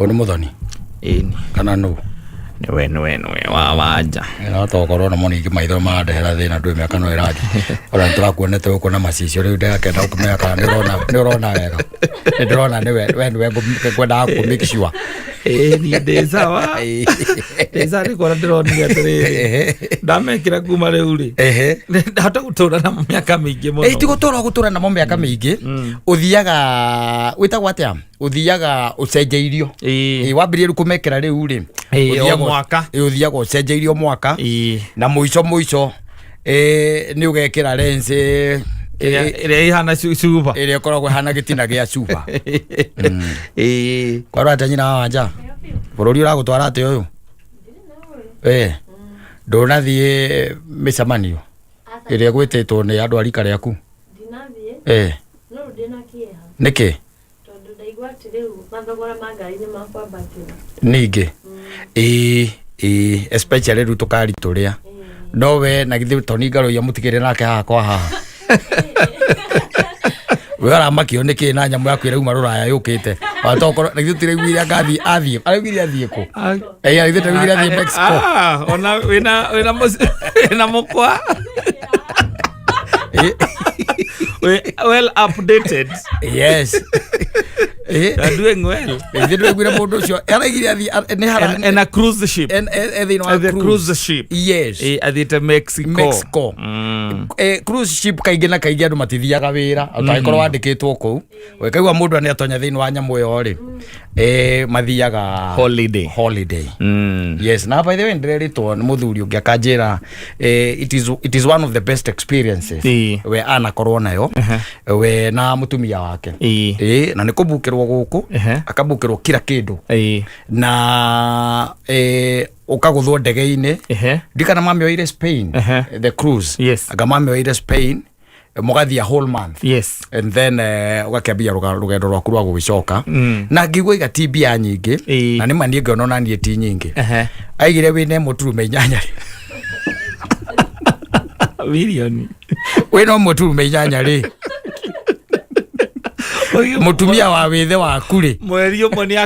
Ũyũ nĩ mũthoni Ĩni. kana nũ? Nĩwe nĩwe nĩwe wa wanja. No tokorwo namo ningĩ maitho marandehera thĩna ndũĩ mĩaka no ĩrathiĩ. Ona nĩtũrakuonete gũkũ na macicio rĩu ndĩrakenda gũkĩmenya kana nĩũrona nĩũrona wega. Nĩndĩrona nĩwe we nĩwe ngwendaga kũ make sure. Ĩni ndĩ sawa. Ndĩ sawa nĩ kuona ndĩronire atĩrĩrĩ. Ndamekĩra kuma rĩu rĩ. Ehe. Ndahota gũtũra namo mĩaka mĩingĩ mũno. Ĩ ti gũtũra gũtũra namo mĩaka mĩingĩ. Ũthiaga wĩtagwo atĩa? Ũthiaga ũcenjeirio. Ĩĩ. Ĩ wambĩrĩria rĩu kũmekĩra rĩu rĩ. Ĩĩ, o ũthiaga- mwaka. Ĩ ũthiaga ũcenjeirio mwaka. Ĩĩ. Na mũico mũico ĩ nĩ ũgekĩra lens ĩ Ĩrĩa ĩrĩa ĩhana cuba. ĩrĩa ĩkoragwo ĩhana gĩtina gĩa cuba. Ĩĩ. Kwarwo atĩa nyina wa wanja? Bũrũri ũragũtwara atĩa ũyũ? Ĩ ndũnathiĩ mĩcemanio ĩrĩa ĩgwĩtĩtwo nĩ andũ a rika rĩaku? Ndinathiĩ, Ĩ no rĩu ndĩna kĩeha nĩkĩ? tondũ ndaigua atĩ rĩu mathogora ma ngari nĩ makwambatĩra. Ningĩ ĩĩ ĩĩ especially rĩu tũkari tũrĩa no we na githĩ Tony Ngarũiya mũtigĩre nake haha kwa haha we ũramakio nĩkĩ na nyamũ yaku ĩrauma rũraya yũkĩte watokorwo na githĩ tũtiraiguire anga athiĩ athiĩ araugire athiĩ kũ ĩĩ githĩ tũraiguire athiĩ Mexico. Ah, ona wĩna wĩna wĩna mũkwa. Well updated. Yes. You are doing well. Ithuĩ ndũraiguire mũndũ ũcio araigire athiĩ nĩ hara And a cruise ship. E thĩinĩ wa The cruise ship. Yes. Athiĩte Mexico. Mexico. Cruise ship kaingĩ na kaingĩ andũ matithiaga wĩra ũtangĩkorwo wandĩkĩtwo kũu ũkaigua mũndũ nĩ atonya thĩinĩ wa nyamũ ĩyo rĩ mathiaga Holiday. Holiday. Yes, na by the way ndĩrerĩtwo nĩ mũthuri ũngĩ akanjĩra it is one of the best experiences we anakorwo nayo we na mũtumia wake. Na nĩ kũbukĩrwo gũkũ akabukĩrwo kila kĩndũ na ũkagũthwo ndege-inĩ. Ndikana mamĩoire Spain. The cruise. Anga mamĩoire Spain mũgathiĩ a whole month. And then ũgakĩambia rũgendo rwaku rwa gũgĩcoka na ngĩigua iga ti mbia nyingĩ. Na nĩ ma niĩ ngĩona ona niĩ ti nyingĩ. Aigire wĩna 1.8 rĩ. Milioni. Wĩna 1.8 rĩ, mũtumia wa wĩthĩ waku rĩ. Mweri ũmwe nĩ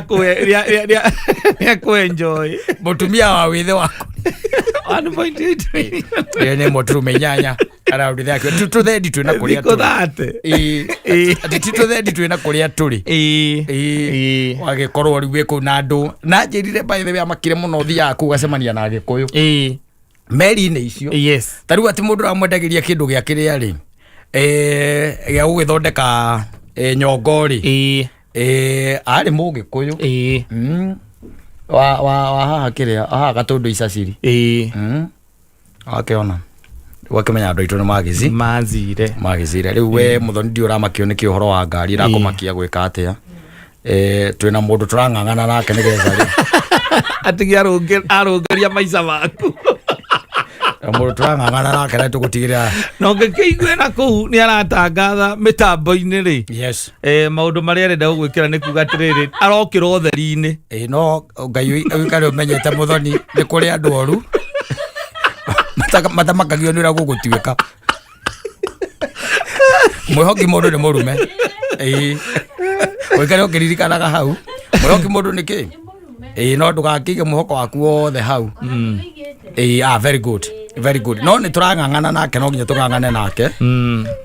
akũenjoy. Mũtumia wa wĩthĩ waku. 1.8 million. Ĩyo nĩ 1.8 around there tũthendi twĩna kũrĩa Thikũ tũrĩ. 30. Ĩĩ, atĩ ti tũthendi twĩna kũrĩa tũrĩ. Ĩĩ. Ĩĩ, wagĩkorwo rĩu wĩ kũu na andũ na njĩrire by the way amakire mũno ũthiaga kũu ũgacemania na agĩkũyũ meri-inĩ icio. Ta rĩu atĩ mũndũ ũramwendagĩria kĩndũ gĩa kĩrĩa rĩ gĩa gũgĩthondeka nyongo rĩ. Arĩ mũgĩkũyũ. Wa haha kĩrĩa haha Gatũndũ Icaciri. Wakĩona wakĩmenya andũ aitũ nĩ magici Mazire. Magicire rĩu we mũthoni ndiũ ũramakio nĩkĩ ũhoro wa ngari ĩrakũmakia gwĩka atĩa? Twĩna mũndũ tũrang'ang'ana nake nĩgetha rĩ Atige arũngĩria maica maku. Mũndũ tũrang'ang'ana nake na tũgũtigĩrĩra. Na ũngĩkĩigue na kũu nĩ aratangatha mĩtambo-inĩ rĩ. Maũndũ marĩa arenda gũgwĩkĩra nĩ kuga atĩrĩrĩ arokĩra ũtheri-inĩ. Ĩ no Ngai ũikare ũmenyete mũthoni nĩ kũrĩ andũ oru matamakagio nĩ ũrĩa gũgũtuĩka mwĩhoki mũndũ nĩ mũrume. Ĩĩ, ũikare ũkĩririkanaga hau mwĩhoki mũndũ nĩ kĩ. Ĩĩ, no ndũgakĩige mwĩhoko waku wothe hau. Ĩĩ, ah, very good, very good. No nĩ tũrang'ang'ana nake, no nginya tũng'ang'ane nake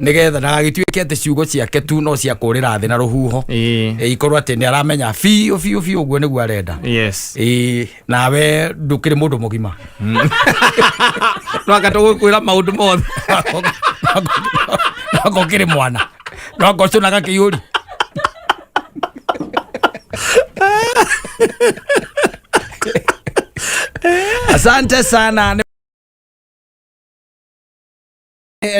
nĩgetha ndagagĩtuĩke atĩ ciugo ciake tu no cia kũrĩra thĩ na rũhuho. Ĩĩ, ikorwo atĩ nĩ aramenya biũ biũ biũ ũguo nĩguo arenda. Ĩĩ, nawe ndũkĩrĩ mũndũ mũgima. No anga tũgũkwĩra maũndũ mothe. Noanga ũkĩrĩ mwana noanga ũcũnaga kĩihũri. Asante sana.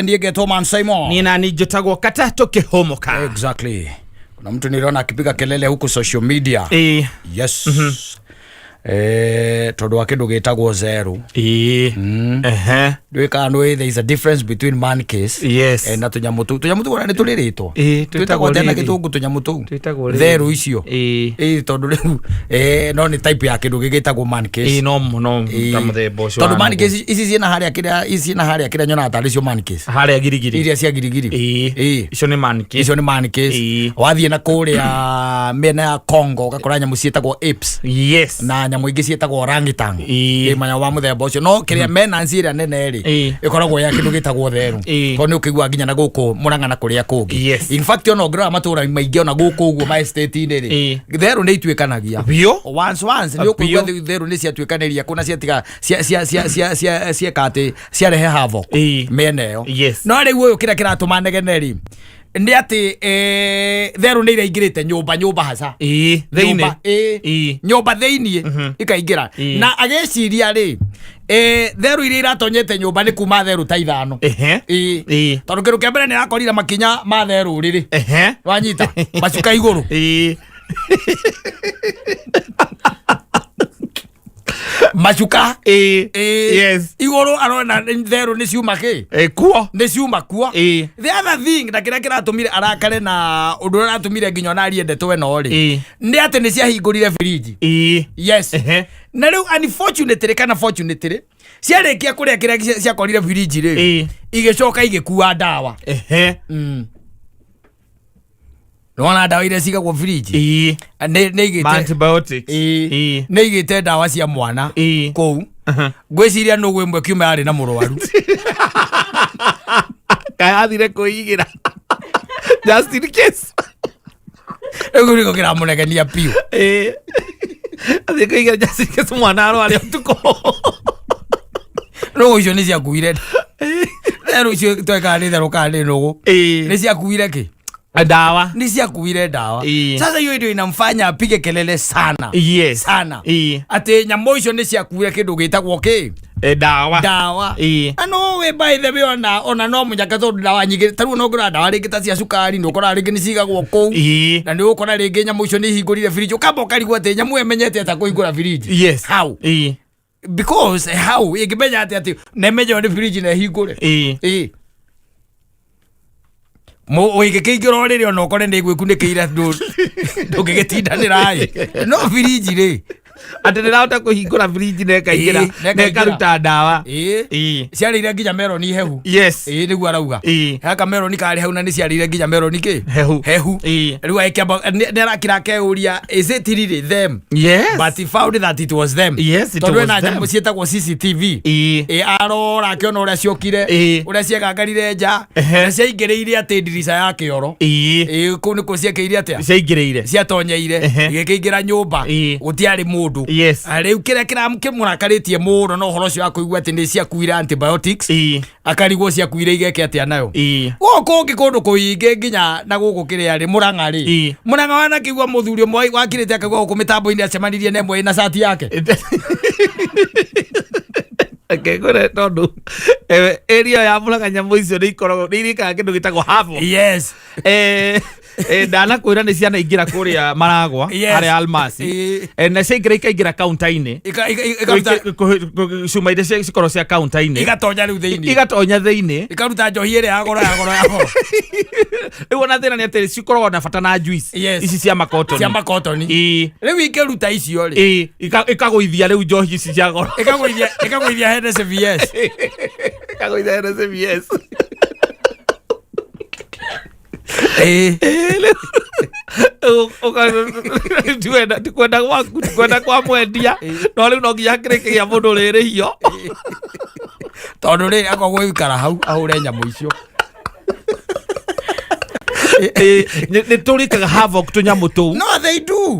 Ndiye ngetwo Man Simon. Niĩ nani njĩtagwo kata tũkĩhũmũka. Exactly. Kuna mtu niliona akipiga kelele huku social media. Yes. Tondu wa kindu gitagwo zero. Ehe. Ndwikaga nĩ there is a difference between man case na tunyamu tu tunyamu tu nĩ tũrĩ rĩtwa. Ĩĩ, twĩtagwo twĩtagwo atĩa na rĩrĩ. gĩthũngũ tunyamu tũu? Twĩtagwo rĩrĩ. Therũ icio. Ĩĩ. Ĩĩ, tondũ rĩu no nĩ type ya kĩndũ gĩgĩtagwo man case. Ĩĩ, no no ta mũthemba ũcio Tondũ wa man nũgũ. case ici ciĩna harĩa kĩrĩa ici ciĩna harĩa kĩrĩa nyonaga tarĩ cio man case. Harĩa girigiri. Iria cia girigiri. Ĩĩ. Ĩĩ. Icio nĩ man case. Icio nĩ man case. Ĩĩ. Wathiĩ na kũrĩa mĩena ya Congo, ũgakora nyamũ ciĩtagwo apes na nyamũ ingĩ ciĩtagwo orangutan. Ĩ manyamũ ma mũthemba ũcio, no kĩrĩa menace ĩrĩa nene rĩ, ĩkoragwo ya kĩndũ gĩtagwo therũ, tondũ nĩ ũkĩiguaga nginya na gũkũ Mũrang'a na kũrĩa kũngĩ. In fact, ona ũngĩrora matũra maingĩ ona gũkũ ũguo ma estate-inĩ rĩ, therũ nĩ ituĩkanagia. Biũ. Once once nĩ ũkũigua therũ nĩ ciatuĩkanĩria kũna, ciatiga cia cia cia cia cia cieka atĩ ciarehe havoc mĩena ĩyo. No rĩu ũyũ, kĩrĩa kĩratũma negene rĩ, nĩ atĩ therũ nĩ iraingĩrĩte nyũmba nyũmba haca. Thĩinĩ. Nyũmba, ĩĩ. Nyũmba thĩiniĩ ikaingĩra. Na agĩciria rĩ, therũ iria iratonyete nyũmba nĩ kuma therũ ta 5. Tondũ kĩndũ kĩa mbere nĩ arakorire makinya ma therũ rĩrĩ, wanyita macuka igũrũ. Macuka igũrũ, arona therũ nĩ ciuma kĩ. Kuo. Nĩ ciuma kuo. The other thing, na kĩrĩa kĩratũmire arakare na ũndũ ũrĩa ũratũmire nginya ona arie ndeto ĩno rĩ, nĩ atĩ nĩ ciahingũrire firiji. Yes. Na rĩu unfortunately kana fortunately, ciarĩkia kũrĩa kĩrĩa ciakorire firiji rĩ, igĩcoka igĩkua ndawa. Nĩwona ndawa iria cigagwo firiji nĩ igĩte Antibiotics. Nĩ igĩte ndawa cia mwana kũu. Ngwĩciria nũgũ ĩmwe kiuma yarĩ na mũrwaru. Kaĩ athire kwĩigĩra just in case. Rĩu nĩko kĩramũnegenia biũ. Athiĩ kwĩigĩra just in case mwana arware ũtukũ. Nũgũ icio nĩ ciakuire therũ icio, twekaga nĩ therũ kana nĩ nũgũ, nĩ ciakuire kĩ? Ndawa. Nĩ ciakuire ndawa. Sasa hiyo ndio inamfanya apige kelele sana sana, atĩ nyamũ icio nĩ ciakuire kĩndũ gĩtagwo kĩ? Ndawa. Ndawa. Na no we, by the way, ona no mũnyaka, tondũ ndawa nyingĩ ta rĩu no ngũra ndawa rĩngĩ ta cia cukari, nĩ ũkoraga rĩngĩ nĩ cigagwo kũu. Na nĩ ũgũkora rĩngĩ nyamũ icio nĩ ihingũrire firiji, ũkamba ũkarigwo atĩ nyamũ ĩyo ĩmenyete atĩa kũhingũra firiji. How? Because how ĩngĩmenya atĩ na ĩmenye nĩ firiji na ĩhingũre? Ĩĩ, ũngĩkĩingĩra o rĩrĩ, ona ũkore nĩ ĩgwĩkunĩkĩire, ndũngĩgĩtindanĩra ĩ, no firiji rĩ. Atĩ ndĩrahota kũhingũra firiji na ĩkaingĩra. Na na ĩkaingĩra. Ĩkaruta ndawa. Ciarĩire nginya meroni hehu. Ĩĩ, nĩguo arauga. Haka meroni karĩ hau na nĩ ciarĩire nginya meroni kĩ? Hehu. Hehu. Rĩu agĩkĩamba nĩ arakira akeyũria, is it really them? But he found that it was them. Yes, it Tondũ was ena them. nyamũ ciĩtagwo CCTV. Ĩ arora akĩona ũrĩa ciokire, ũrĩa ciegangarire nja, na ciaingĩrĩire atĩ ndirica ya kĩoro. Ĩ kũu nĩkuo ciekĩire atĩa? Ciaingĩrĩire. Ciatonyeire. Igĩkĩingĩra nyũmba. Gũtiarĩ mũndũ. Ah, rĩu kĩrĩa kĩmũrakarĩtie mũno no ũhoro ũcio wa kũigua atĩ nĩ ciakuire antibiotics. Akarigwo ciakuire igeke atĩa nayo. Gũkũ ũngĩ kũndũ kũingĩ nginya na gũkũ kĩrĩa rĩ, Mũrang'a rĩ, Mũrang'a wanakĩigua mũthuri ũmwe wakirĩte akaigua gũkũ mĩtambo-inĩ acemanirie na ĩmwe ĩna cati yake. Reke ngwĩre, tondũ area ya Mũrang'a nyamũ icio nĩ ikoragwo nĩ irĩkaga kĩndũ gĩtagwo havoc. Ndanakwĩra nĩ ciana ingĩra kũrĩa Maragwa, harĩa Almasi. Na ciaingĩra ikaingĩra kaunta-inĩ. Cuma iria cikoragwo cia kaunta-inĩ. Igatonya rĩu thĩinĩ. Igatonya thĩinĩ. Ikaruta njohi ĩrĩa ya goro ya goro ya goro. Rĩu ona thĩna nĩ atĩ cikoragwo na bata na juice ici cia makotoni. Cia makotoni. Rĩu ingĩruta icio rĩ, Ĩĩ, ikagũithia rĩu njohi ici cia goro. Ĩkagũithia Hennessy VS. Ĩkagũithia Hennessy VS. Tikwenda gwaku, tikwenda kwa mwendia, no rĩu no nginya hakĩrĩkĩgĩa mũndũ ũrĩrĩhio. Tondũ rĩ, akorwo gũikara hau ahũre nyamũ icio. Nĩ tũrĩkaga havoc tũnyamũ tũu. No, they do.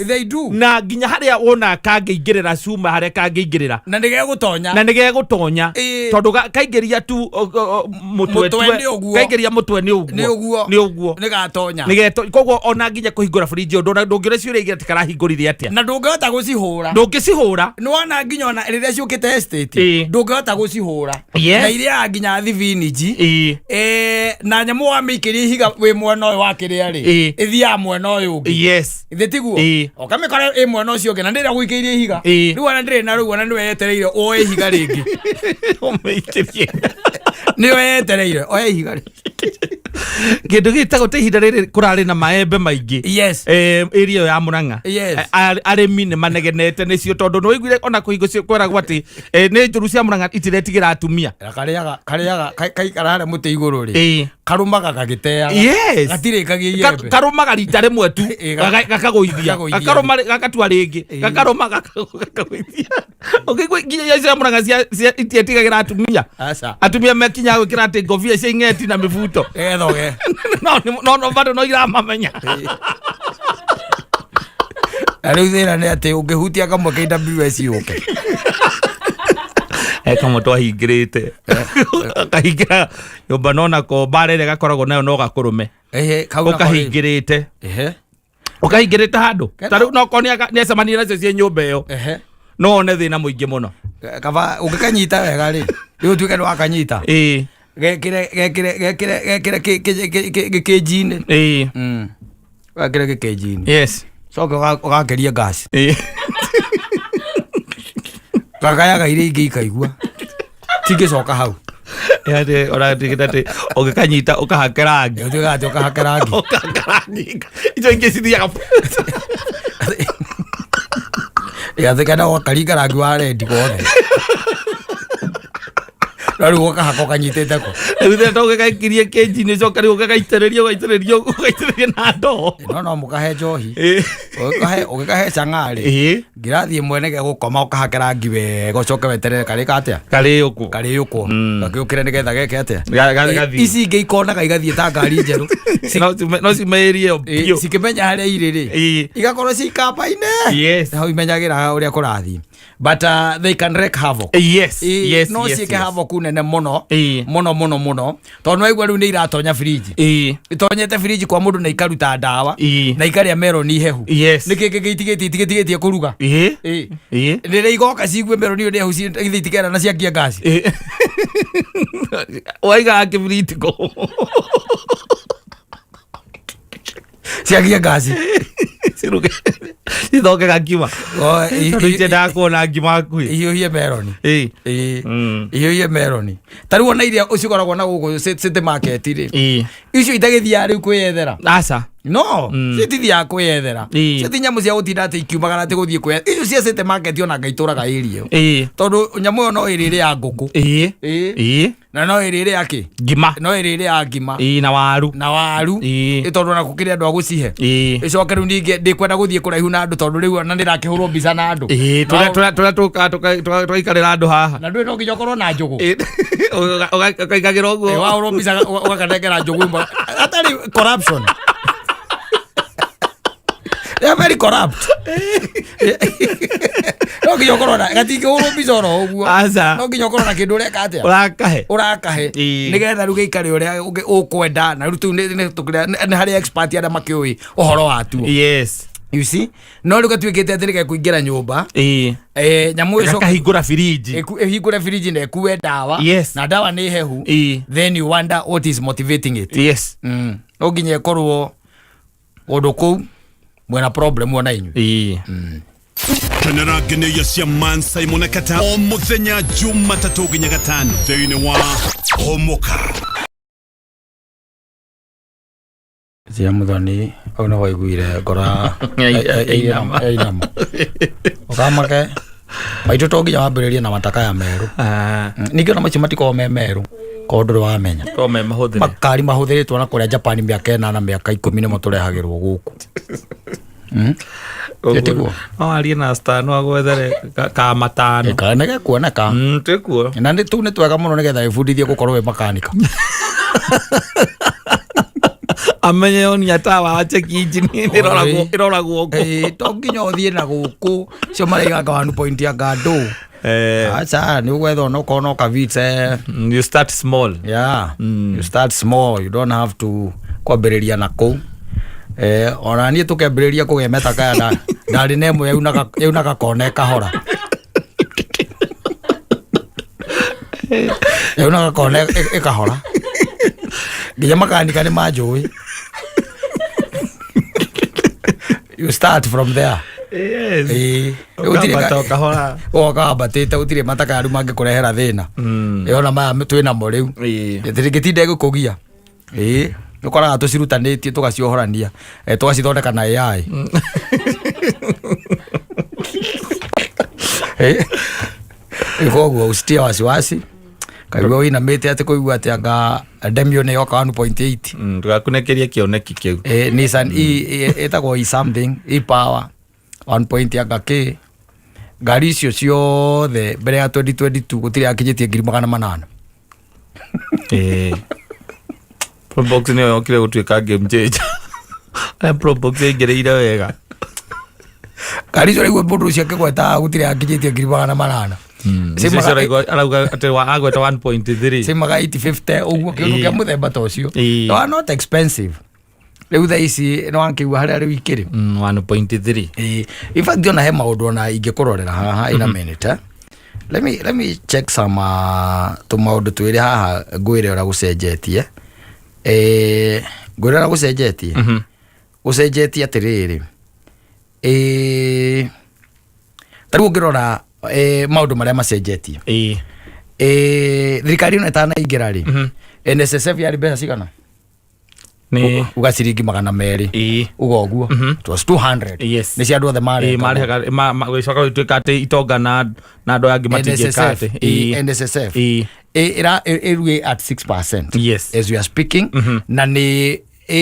They do. Na nginya harĩa wona kangĩingĩrĩra cuma, harĩa kangĩingĩrĩra. Na nĩ gegũtonya. Na nĩ gegũtonya. Tondũ kaingĩria tu mũtwe. Mũtwe nĩ ũguo. Kaingĩria mũtwe nĩ ũguo. Nĩ ũguo. Nĩ ũguo. Nĩ gatonya. Nĩ geto. Koguo ona nginya kũhingũra fridge, ũndũ ndũngĩona ciũria igĩrĩ atĩ karahingũrire atĩa. Na ndũngĩhota gũcihũra. Ndũngĩcihũra. Nĩwona nginya ona rĩrĩa ciũkĩte estate, ndũngĩhota gũcihũra. Na irĩaga nginya thibiniji. Na nyamũ wamĩikĩria ihiga wĩ mwena ũyũ wa kĩrĩa rĩ, ĩthiaga mwena ũyũ ũngĩ. Ithĩ tiguo? Ũkamĩkora ĩ mwena ũcio ũngĩ na ndĩrĩa gũikĩirie ihiga. Rĩu ona ndĩrĩ na rĩu ona nĩwe yetereire oe ihiga rĩngĩ. Ũmĩikĩrie. Nĩwe yetereire oe ihiga rĩngĩ. Kĩndũ gĩtagwo ta ihinda rĩrĩ kũrarĩ na maembe maingĩ. Area ĩyo ya Murang'a. Arĩmi nĩ manegenete nĩcio, tondũ nĩ waiguire ona kũhingo kweragwo atĩ nĩ njũru cia Murang'a itiretigĩra atumia. Na karĩaga karĩaga kaikara harĩa mũtĩ igũrũ rĩ, karumaga gagĩteaga. Gatirĩkagia iembe. Karumaga rita rĩmwe tu, gakagũithia. Gakagũithia. Gakarũma gagatua rĩngĩ, gakarũma gakagũithia. Ũkĩigua nginya iria cia Murang'a itietigagĩra atumia. Aca. Atumia mekinyaga gwĩkĩra atĩ ngobia cia ing'eti na mĩbuto. Gethoge. No bado no iramamenya. Na rĩu thĩna nĩ atĩ ũngĩhutia kamwe KWS yũke. Kamwe twahingĩrĩte kahingĩra nyũmba, no nako mbara ĩrĩa gakoragwo nayo no gakũrũme. Kau nako rĩ. Ũkahingĩrĩte ũkahingĩrĩte handũ. Ta rĩu nokorwo nĩacemania nacio ciĩ nyũmba ĩyo, no one thĩna mũingĩ mũno. Kaba ũngĩkanyita wega rĩ, rĩu ũtuĩke nĩ wakanyita. Gekĩre gekĩre gekĩre gekĩre gĩkĩnji-inĩ. Gekĩre gĩkĩnji-inĩ. Coke ũgakĩrie gas. Gagayaga iria ingĩ ikaigua. Cingĩcoka hau. Atĩ ũratigĩta atĩ ũngĩkanyita ũkahake rangi. Ũtuĩke atĩ ũkahake rangi. Ũkahaka rangi, icio ingĩ cithiaga. Ĩgathĩka na ũgakaringa rangi wa rendi wothe. No rĩu ũkahaka ũkanyitĩte kũ? Rĩu thĩna to ũgĩgaikirie kĩnji-inĩ, coka rĩu ũgagaitĩrĩria ũgaitĩrĩria ũgaitĩrĩria na ndoo. No mũkahe njohi. Ũgĩkahe chang'aa rĩ. Ngirathi ĩmwe nĩge gũkoma ũkahake rangi wega, ũcoke weterere karĩka atĩa? Karĩũkwo. Karĩũkwo. Gakĩũkĩre nĩgetha geke atĩa? Gathiĩ. Ici ingĩ ikonaga igathiĩ ta ngari njerũ. No ciumĩrie ĩyo biũ. Cikĩmenya harĩa irĩ rĩ. Igakorwo ci kamba-inĩ. Hau imenyagĩra ũrĩa kũrathiĩ. But they can wreak havoc. No ciĩke havoc nene mũno. Mũno mũno mũno. Tondũ nĩwaigua rĩu nĩ iratonya firiji. Itonyete firiji kwa mũndũ na ikaruta ndawa. Na ikarĩa meroni hehu. Nĩkĩ kĩngĩ itigĩtie itigĩtigĩtie kũruga? Rĩrĩa igoka cigue meroni ĩyo nĩ hehu, ithe itikera na ciakia ngasi. Waigaga kĩbiriti kũ? Ciakia ngasi. Ciruge cithoke gakima. Tondũ itiendaga kuona ngima hakuhĩ. Ihiũhie meroni. Ihiũhie meroni. Ta rĩu ona iria cikoragwo na gũkũ city market rĩ. Icio itagĩthiaga rĩu kwĩyethera. Aca. No, citithiaga kwĩyethera. Icio ti nyamũ cia gũtinda atĩ ikiumagara atĩ gũthiĩ kwĩyethera. Icio cia city market ona Ngai itũraga area ĩyo. Tondũ nyamũ ĩyo no ĩrĩrĩ ya ngũkũ. Na no ĩrĩrĩ ya kĩ? Ngima. No ĩrĩrĩ ya ngima. Na waru. Na waru. Tondũ ona gũkĩrĩ andũ a gũcihe. Ĩcoke rĩu ningĩ ndĩkwenda gũthiĩ kũraihu na andũ, tondũ rĩu ona nĩrakĩhũrwo mbica na andũ. Tũrĩa tũkaga tũgaikarĩra andũ haha. Na ndũĩ no nginya ũkorwo na njũgũ. Ũkaigagĩra ũguo. Wahũrwo mbica ũgakanengera njũgũ ĩmwe. Hatarĩ corruption. They are very corrupt. No nginya ũkorwo na gatingĩhũrwo mbica oro ũguo. Aca. No nginya ũkorwo na kĩndũ ũreka atĩa? Ũrakahe. Ũrakahe. Nĩgetha rĩu gĩikare ũrĩa ũkwenda, na rĩu tũu nĩ harĩ expert arĩa makĩũĩ ũhoro watuo. You see? No rĩu gatuĩkĩte atĩ nĩgekũingĩra nyũmba. Nyamũ ĩyo Gakahingũra firiji. Ĩhingũre firiji na ĩkue ndawa. Na ndawa nĩ hehu. Then you wonder what is motivating it. No nginya ĩkorwo kũndũ kũu mwena problem ona inyuĩ. Kenera ngenyagia cia Man Simon Kata o muthenya Jumatatũ nginya Gatano thĩinĩ wa Homoka. Cia Muthoni au nĩ waiguire ngora Ainama. Ainama. Ũkamake maitũ to nginya wambĩrĩrie na matakaya merũ. Ningĩ ona macio matikoragwo me merũ, korwo ndũrĩ wamenya. Korwo me mahũthĩre. Makari mahũthĩrĩtwo na kũrĩa Japan mĩaka 8 mĩaka 10 nĩmo tũrehagĩrwo gũkũ. Tiguo? No arie na star no agwethere ka matano. Kana nĩ gekuoneka. Twĩkuo. Na nĩ tũu nĩ twega mũno nĩgetha ĩbundithie gũkorwo wĩ makanika. Amenye onia tawa wa check engine ĩroragwo kũ. To nginya ũthiĩ na gũkũ cio maraigaga 1 point ya ngandũ. Aca, nĩ ũgwetha onokorwo no kavitse. You start small. Yeah. You start small, you don't have to kwambĩrĩria na kũu. Ona niĩ tũkĩambĩrĩria kũgĩa metakaya ndarĩ na ĩmwe yaunaga kona ĩkahora. Yaunaga kona ĩkahora. Nginya makanika nĩ manjũĩ. You start from there. Yes. Ũkambata ũkahora. Ũkambatĩte gũtirĩ matakaya rĩu mangĩkũrehera thĩna. Ona maya twĩ namo rĩu. Gĩtingĩtinda gĩkũgia. Nĩũkoraga tũcirutanĩtie tũgaciohorania, tũgacithondeka na AI. Koguo usitie wasiwasi, kaigua wĩinamĩte atĩ kũigua atĩ anga Demio nĩ yoka 1.8. Ndũgakunekerie kĩoneki kĩu. Nissan E ĩtagwo E something, E power 1 point anga kĩ ngari icio ciothe mbere ya 2022 gũtirĩ yakinyĩtie 800,000. Probox nĩyo yokire gũtuĩka game changer. Probox yaingĩrĩire wega. Ngari icio rĩu mũndũ ũcio akĩgweta gũtirĩ yakinyĩtie 800,000. Icio arauga atĩ agweta 1.3. Cimaga 850 ũguo, kĩndũ kĩa mũthemba ta ũcio. They are not expensive rĩu thaa ici nĩ wakĩigua harĩa rĩu ikĩrĩ. 1.3. In fact ona he maũndũ ona ingĩkũrorera haha in a minute, eh? Let me check some tũmaũndũ twĩrĩ haha ngwĩre ũrĩa gũcenjetie. Ngwĩre ũrĩa gũcenjetie. Gũcenjetie atĩrĩrĩ, ta rĩu ũngĩrora maũndũ marĩa macenjetie, thirikari ĩno ĩtanaingĩra rĩ, NSSF yarĩ mbeca cigana? Nĩ Uga ciringi 200. Uga ũguo. It was 200. Nĩ cia andũ othe marekaga. Marĩhaga gũcoka gũtuĩka atĩ itonga na andũ aya angĩ matingĩka NSSF, atĩ. NSSF ĩra ĩruĩ at 6% as we are speaking, na nĩ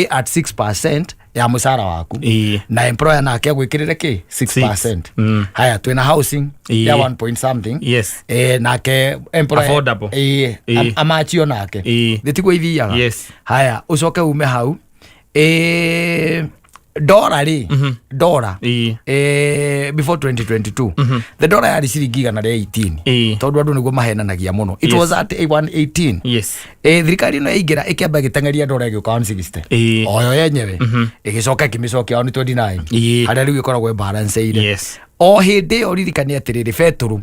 at 6% ya mũcara waku, na employer nake agwĩkĩrĩre kĩ 6%. Haya, twĩna housing ya 1 point something. Nake employer Affordable. Amachio nake. Thĩ tiguo ithiaga. Haya, ũcoke ume hau, dora rĩ, dora, before 2022 the dollar yarĩ ciringi 118. Tondũ andũ nĩguo mahenanagia mũno, it was at 118. Thirikari ĩno yaingĩra ĩkĩamba ĩgĩteng'eria dora ĩgĩũka 160. Oyo yenyewe ĩgĩcoka ĩkĩmĩcokia 129, harĩa rĩu ĩkoragwo ĩbalanceire. O hĩndĩ ĩyo ririkane atĩrĩrĩ, betũrũ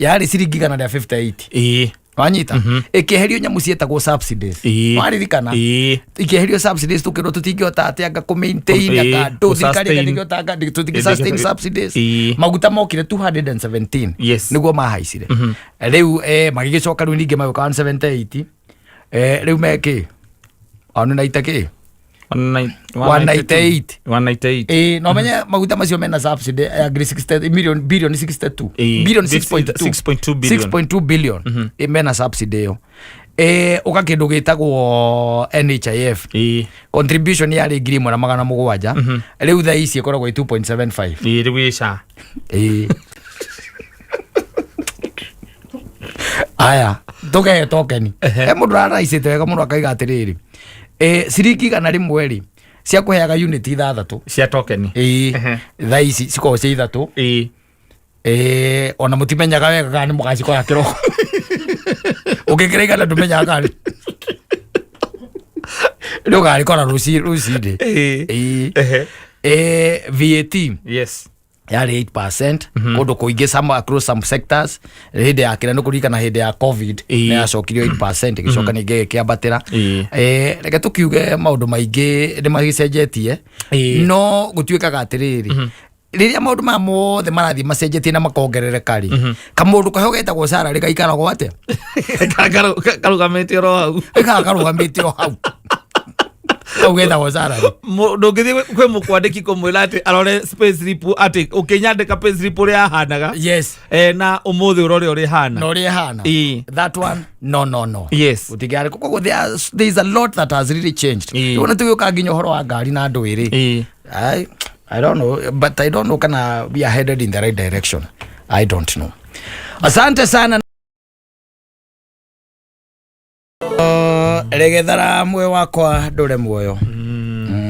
yarĩ ciringi 158. Wanyita, ĩkĩeherio nyamũ ciĩtagwo subsidies. Waririkana? Ikĩeherio subsidies, tũkĩrwo tũtingĩhota atĩ anga kũ maintain anga ndũ thirikari Kũ-sustain. ĩngĩhota anga tũtingĩ sustain subsidies. Maguta mokire 217. Nĩguo mahaicire rĩu, magĩgĩcoka rĩu ningĩ magĩũka 178. Rĩu mekĩ 190 kĩ 198. 198. No menye maguta macio mena subsidy ya ngiri 60 million, billion 62, billion 6.2. 6.2 billion. 6.2 billion mena subsidy ĩyo. Ũka kĩndũ gĩtagwo NHIF, contribution yarĩ 1,700, rĩu thaa ici ĩkoragwo ĩ 2.75. Rĩu ĩ SHA. Aya, tũkehe tokeni he mũndũ raraicĩte wega mũno akaiga atĩrĩrĩ, ciringi 100 rĩ cia kũheaga unit ithathatũ cia tokeni. Thaa ici cikoragwo cia ithatũ. Ona mũtimenyaga wega kana nĩ mũgacikora kĩroko, ũngĩkĩra 100 ndũmenyaga kana nĩ ũgarĩkora rũcinĩ. VAT yarĩ 8% kũndũ kũingĩ, some across some sectors. Hĩndĩ ya kĩrĩa nĩ kũririkana hĩndĩ ya COVID, nĩ yacokirio 8%, ĩgĩcoka ningĩ ĩgĩkĩambatĩra. Reke tũkiuge maũndũ maingĩ nĩ magĩcenjetie, no gũtuĩkaga atĩrĩrĩ, rĩrĩa maũndũ maya mothe marathiĩ macenjetie na makongerereka rĩ, kamũndũ kaho getagwo salary gaikaragwo atĩa? Karugamĩte oro hau. Gaikaraga karũgamĩte o hau, kau getagwo salary. Ndũngĩthiĩ kwĩ mũkwandĩki kũmwĩra atĩ arore payslip, atĩ ũkĩnyandĩka payslip ũrĩa yahanaga na ũmũthĩ ũrore ũrĩa ĩhana. Na ũrĩa ĩhana. That one, no, no, no. Gũtingĩarĩ koguo there is a lot that has really changed. Rĩu ona tũgĩũka nginya ũhoro wa ngari na andũ ĩrĩ, I don't know, but I don't know kana we are headed in the right direction. I don't know. Asante sana. Regethara moyo wakwa ndũre muoyo.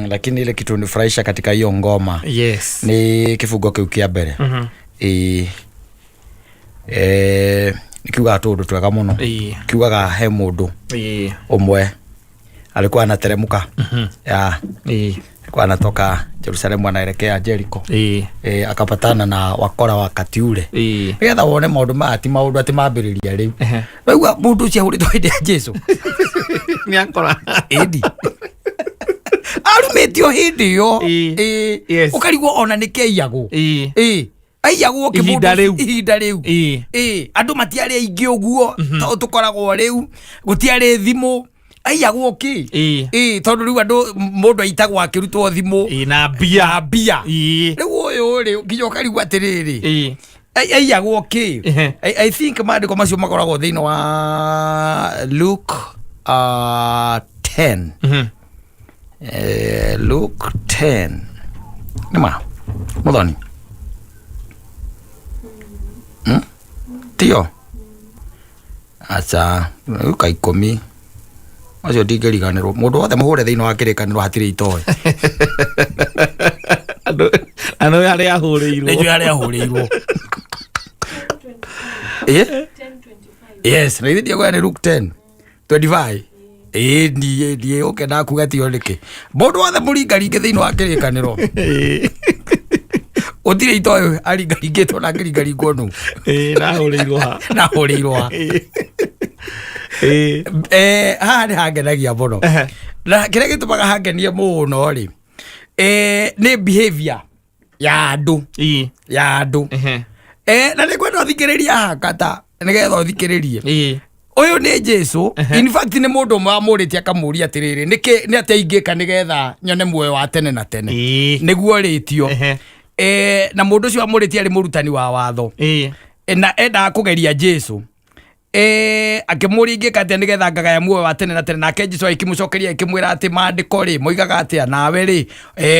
Lakini ile kitu nifurahisha katika hiyo ngoma ni kifungo kĩu kĩa mbere. Nĩ kiugaga tũũndũ twega mũno. Kiugaga he mũndũ ũmwe alikuwa anateremka ya alikuwa anatoka Jerusalemu anaelekea Jericho, akapatana na wakora wakati ule, nigetha wone maũndũ maya ti maũndũ atĩ mambĩrĩria rĩu. Waigua mũndũ ũcio ahũrĩtwo hĩndĩ ya Jesu. Nĩ akora. Ĩndi arumĩtio hĩndĩ ĩyo. Ũkarigwo ona nĩkĩ aiyagwo. Aiyagwo kĩ Ihinda mũndũ rĩu. Ihinda rĩu. Andũ matiarĩ aingĩ ũguo to tũkoragwo rĩu, gũtiarĩ thimũ. Aiyagwo kĩ? Ĩĩ. Ĩĩ, tondũ rĩu andũ mũndũ aitagwo akĩrutwo thimũ Ĩĩ, na mbia. Na mbia. Ĩĩ. Rĩu ũyũ rĩ, nginya ũkarigwo atĩrĩrĩ, Ĩĩ. Aiyagwo kĩ? Ehe. I think maandĩko macio makoragwo thĩinĩ wa Luke 10. Luke 10 nĩma mũthoni. Tio aca Luka 10 macio ndingĩriganĩrwo, mũndũ wothe mũhũre thĩinĩ wa kĩrĩkanĩro hatirĩ itoĩ. Andũ arĩa ahũrĩirwo. Nĩnjũĩ harĩa ahũrĩirwo. Ĩ? 10:25. Yes, na ithe ndiakwĩra nĩ Luke 10 25. Ĩĩ, ndiĩ ndiĩ ũke ndakuga tio nĩkĩ mũndũ wothe mũringaringe thĩinĩ wa kĩrĩkanĩro gũtirĩ itoĩ aringaringĩtwo na akĩringaringwo nũ. Ĩĩ, nahũrĩirwo ha? Nahũrĩirwo ha? Ĩĩ. Haha nĩ hangenagia mũno. Na kĩrĩa gĩtũmaga hangenie mũno rĩ, nĩ behavior ya andũ. Ya andũ. Na nĩ kwenda ũthikĩrĩrie haha kata nĩgetha ũthikĩrĩrie. Ũyũ nĩ Jesu. In fact nĩ mũndũ ũmwe wamũrĩtie akamũria atĩrĩrĩ, nĩkĩ nĩ atĩa ingĩka nĩgetha nyone muoyo wa tene na tene? Nĩguo rĩtio. Na mũndũ ũcio wamũrĩtie arĩ mũrutani wa watho. Na endaga kũgeria Jesu. Akĩmũria ingĩka atĩa nĩgetha ngagaya muoyo wa tene na tene? Nake Jesu agĩkĩmũcokeria akĩmwĩra atĩ maandĩko rĩ moigaga atĩa, nawe rĩ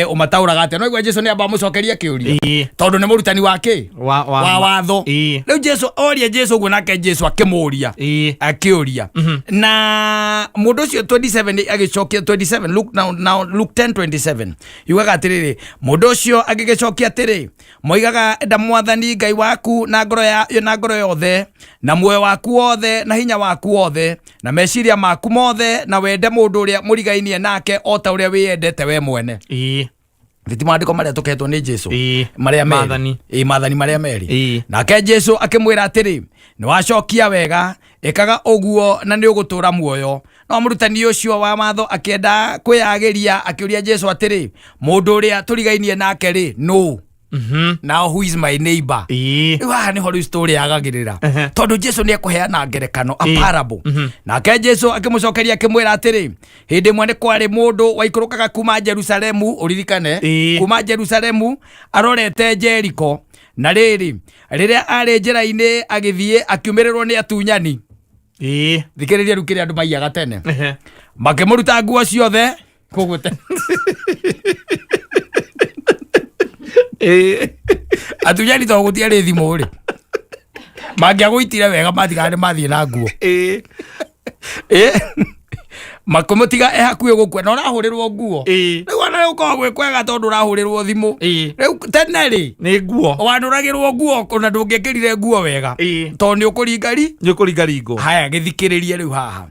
ũmataũraga atĩa? No igua Jesu nĩ amba amũcokeria kĩũria. Tondũ nĩ mũrutani wa kĩ? Wa watho. Rĩu Jesu oria Jesu ũguo, nake Jesu akĩmũria akĩũria na mũndũ ũcio 27 agĩcokia 27 Luke, now Luke 10:27 yugaga atĩrĩrĩ, mũndũ ũcio agĩgĩcokia atĩrĩ, moigaga enda mwathani Ngai waku na ngoro ya na ngoro yothe na muoyo waku wothe na hinya waku wothe na meciria maku mothe, na wende mũndũ ũrĩa mũrigainie nake o ta ũrĩa wĩyendete we mwene. Thiti maandĩko marĩa tũkehetwo nĩ Jesu marĩa merĩ. Maathani. Ĩĩ, maathani marĩa merĩ. Nake Jesu akĩmwĩra atĩrĩ, nĩ wacokia wega, ĩkaga ũguo na nĩ ũgũtũũra muoyo. No mũrutani ũcio wa watho akĩenda kwĩyagĩria, akĩũria Jesu atĩrĩ, mũndũ ũrĩa tũrigainie nake rĩ nũ? Now who is my neighbor? Rĩu haha nĩho rĩu story yagagĩrĩra, tondũ Jesu nĩ ekũheana ngerekano, a parable. Nake Jesu akĩmũcokeria akĩmwĩra atĩrĩ, hĩndĩ ĩmwe nĩ kwarĩ mũndũ waikũrũkaga kuma Jerusalemu, ũririkane, kuma Jerusalemu arorete Jeriko, na rĩrĩ, rĩrĩa arĩ njĩra-inĩ agĩthiĩ, akiumĩrĩrwo nĩ atunyani. Thikĩrĩria rĩu kĩrĩa andũ maiyaga tene. Makĩmũruta nguo ciothe, koguo tene atunyani to gũtiarĩ thimũ rĩ, mangĩagũitire wega matigaga nĩ mathiĩ na nguo. Makĩmũtiga e hakuhĩ gũkua na ũrahũrĩrwo nguo. Rĩu ona rĩu ũkoragwo gwĩ kwega tondũ ũrahũrĩrwo thimũ. Rĩu tene rĩ, Nĩ nguo. wanũragĩrwo nguo ona ndũngĩekĩrire nguo wega, tondũ nĩ ũkũringari Nĩ ũkũringaringwo. Haya, gĩthikĩrĩrie rĩu haha,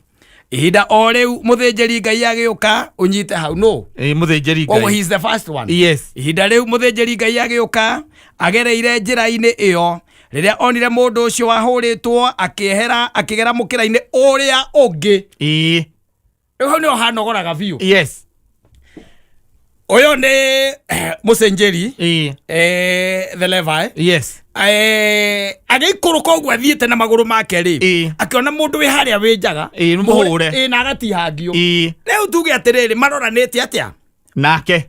ihinda o rĩu mũthĩnjĩri Ngai agĩũka, ũnyite hau no. Ĩĩ, mũthĩnjĩri Koguo Ngai. he is the first one. Ihinda rĩu mũthĩnjĩri Ngai agĩũka agereire njĩra-inĩ ĩyo, rĩrĩa onire mũndũ ũcio wahũrĩtwo, akĩehera akĩgera mũkĩra-inĩ ũrĩa ũngĩ. Rĩu hau nĩho hanogoraga biũ. Ũyũ nĩ mũcenjeri, the Levi. Agĩikũrũka ũguo athiĩte na magũrũ make rĩ, akĩona mũndũ wĩ harĩa wĩ njaga. Ĩĩ, nĩ mũhũre. Ĩĩ, na agatihangio. Rĩu tuge atĩrĩrĩ, maroranĩte atĩa? Nake.